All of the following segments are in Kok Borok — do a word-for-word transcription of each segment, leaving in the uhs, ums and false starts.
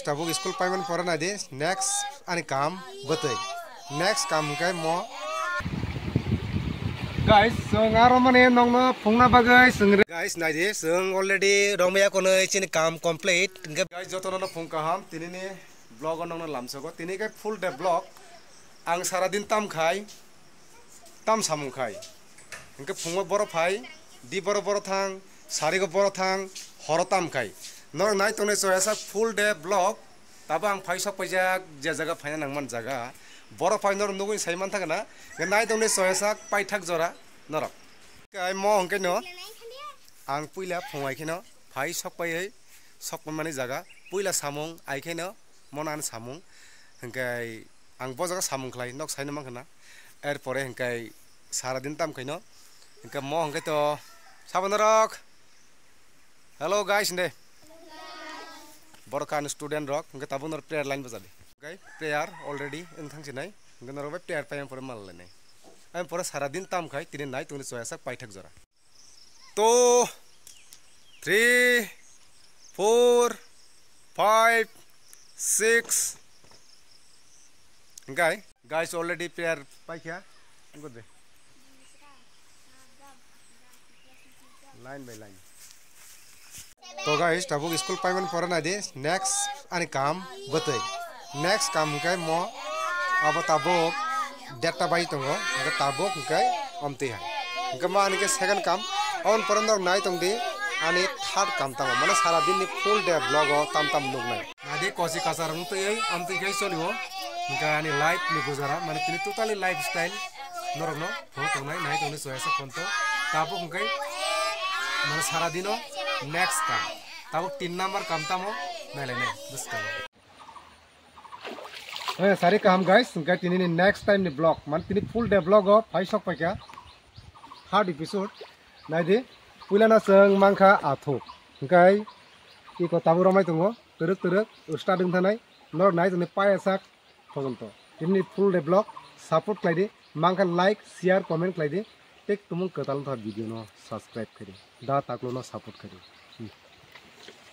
Tabuk school paiman pore naidi, next ani kam bwtwi. Next kam hwnkhe mo. Guys, chwng aro mani nokno phungna bagwi chwng re- Guys, naidi, chwng already romya konwi chini kam complete. Hwnkhe guys, jotono no phung kaham, tinini vlog o nokno lamsogo. Tini khe full day vlog. Ang sara din tam khai. Tam samung khai. Hwnkhe phungo boro phai, di boro boro thang, sarigo boro thang, horo tam khai. Norok nai tongnai choyasak full day vlog. Tabo ang phai sok paijak je jaga phaina nangman jaga. Boro phai norok nugwi sai man thangna. Hwnkhe nai tongnai choyasak paithak jora norok. Kai mo hwnkhe no ang puila phung ai kheno phai sok paiwi sok mani jaga. Puila samung ai kheno monan samung. Hwnkhe ang bo jaga samung khlai, nok saino mankha na. Erpore hwnkhe sara din tam khaino. Hwnkhe mo hwnkhe to sabo norok. Hello guys, hinde. Borok ani student rok, hwnkhe tabuk norok prayer line bwjadi. Hwnkhe prayer already wng thang sinai. Hwnkhe norok bai prayer paiya pore mal lainai. Ang pore sara din tam khai, tini nai tongni choyasak paithak jora. Two, three, four, five, six. Hwnkhe guys, already prayer paikha. Good day. Line by line. To guys, tabuk school paiman pore naidi, next ani kam bwtwi. Next kam hwnkhe mo abo tabuk derta bai tongo, hwnkhe tabuk hwnkhe omtwi hai. Hwnkhe mo ani khe second kam, aboni pore norok nai tongdi ani third kam tamo, mane sara din ni full day vlog o tam tam nuknai. Naidi kosi kasar wng twi, amtwi khai solio. Hwnkhe ani life ni gujara, mane tini totally lifestyle norokno phone tongnai, nai tongni choya sa phone to. Tabuk hwnkhe mane sara dino next kam. Tabuk tin number kam tamo nailainai bwskango. Eh, sari kaham guys, hwnkhe tini ni next time ni vlog, mane tini full day vlog o phai sok paikha. Third episode. Naidi, puilano chwng mankha athuk. Hwnkhe iko tabuk romai tongo. Twrwk twrwk start wng thanai, norok nai tongni paya sak pojonto. Tini full day vlog support khlai di, mankha like, share, comment khlai di, tei tumung kwtal wngkha video no subscribe khlai di, da taklo no support khlai di. Hmm.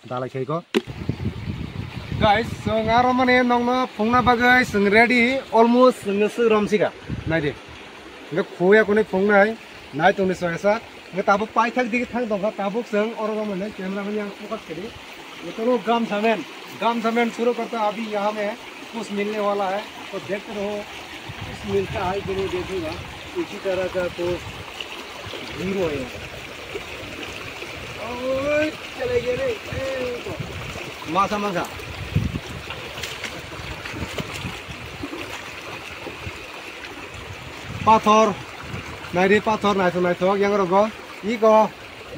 Dalai khai ko. Guys, chwng aro mane nokno phungna bagwi chwng ready, almost chwngno swk romsika. Nai di. Hwnkhe khuya kwnwi phungnai, nai tongni choya sak. Hwnkhe tabuk paithak digi thang tongkha, tabuk chwng oro romani camera mani ang focus khe di. Ye to log gamsa men, gamsa men shuru karta abhi yahan mein kuch milne wala hai, to dekhte raho, kuch milta hai ki nahi dekhuga, isi tarah ka to zero hai. Oi, chale gaya re, eh, to. Masa, masa. Pathor, nai di pathor, naithok, naithok, yang rogo, iko,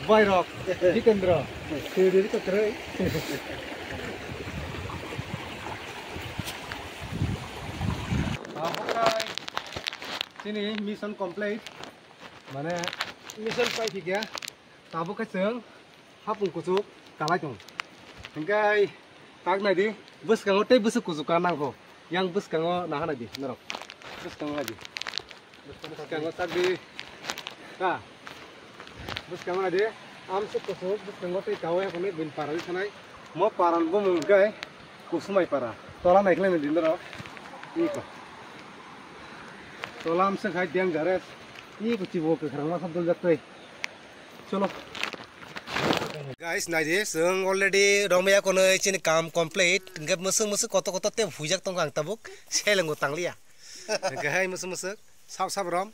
bai rok, Jitendra, siri ri kotroi. Abokai, chini mission complete, mane mission pai thikya. Tabuk khe chwng hapung kuchuk kalai tong. Hwnkhe tak nai di, bwskango tei bwswk kuchuk ka nangkho. Yang bwskango naha nai di norok. Bwskango nai di. Bwskango tak di. Ka. Bwskango nai di. Amswk kuchuk bwskango tei kawi hapungni bini para di sanai. Mo para ni bumung hwnkhe Kusumai para. Tola nai khlai nai di norok. Iko. Tola amswk hai dangerous. Iko chibo kwkhwrang masa dul jak tei. Cholo. Guys, nai di, chwng already romya konwi chini kam complete. Hwnkhe mwswk mwswk koto koto tei huijak tongo ang tabuk. Selengo tangliya. Hwnkhe hai mwswk mwswk sap sap rom.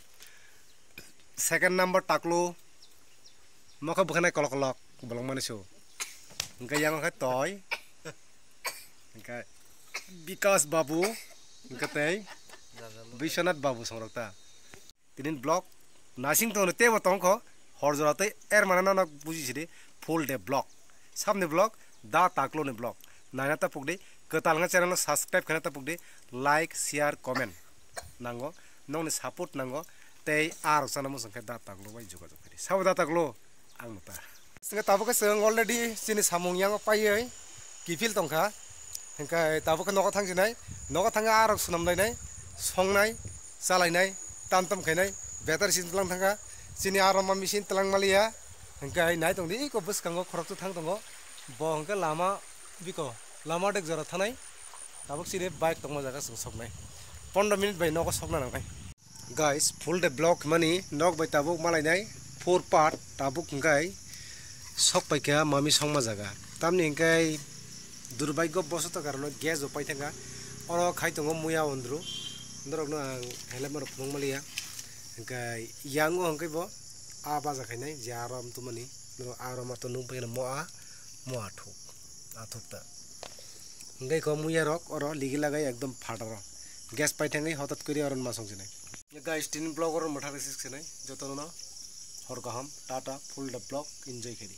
Second number taklu. Mokhe bwkhanai kolok kolok bolong mani su. Hwnkhe yang khe toi. Hwnkhe Bikas Babu. Hwnkhe tei Biswanath Babu songrok ta. Tinin vlog nasing tongno tebo tongkho, hor jora tei er mana nono buji sidi full day vlog. Sabni vlog, da taklo ni vlog. Naina ta pukdi, kwtal wngkha channel no subscribe khaina ta pukdi, like, share, comment nango, nokni support nango, tei arok chana muchung khe da taklo bai jogajog khaidi. Sabo da taklo, ang no ta. Singkhe tabuk khe chwng already chini samung yango paiwi kiphil tongkha. Hwnkhe tabuk khe nogo thang sinai, nogo thangkhe arok swnam lainai, songnai, chalainai, tam tam khainai, better sin tlang thangkha. Chini aroma machine tlang maliya, hwnkhe hai nai tongdi, iko bwskango khoroksa thang tongo, bo hwnkhe lama biko Lama dek jora thanai, tabuk sini bike tongma jaga chwng soknai. Pondro minute bai nogo sokna nangnai. Guys, full day vlog mani nok bai tabuk malainai four part tabuk hingkai sok paikha mami songma jaga. Tamni hingkai durbaigyo bosoto karono gas bo paithangkha. Oro khai tongo muya ondru. Norokno ang helmet rok phunuk maliya. Hingkai yango hingkai bo a baja khainai je aro amtumani. Norok aro mato nung paikha mo a, mo a thuk. A thuk ta. Hingkai ko muya rok oro ligi lagai ekdom phataro. Gas paithangwi hotot kori oro ma songsinai. Guys, tini vlog oro mwthang risi sinai. Jotono hor kaham, tata, full the vlog, enjoy khaidi.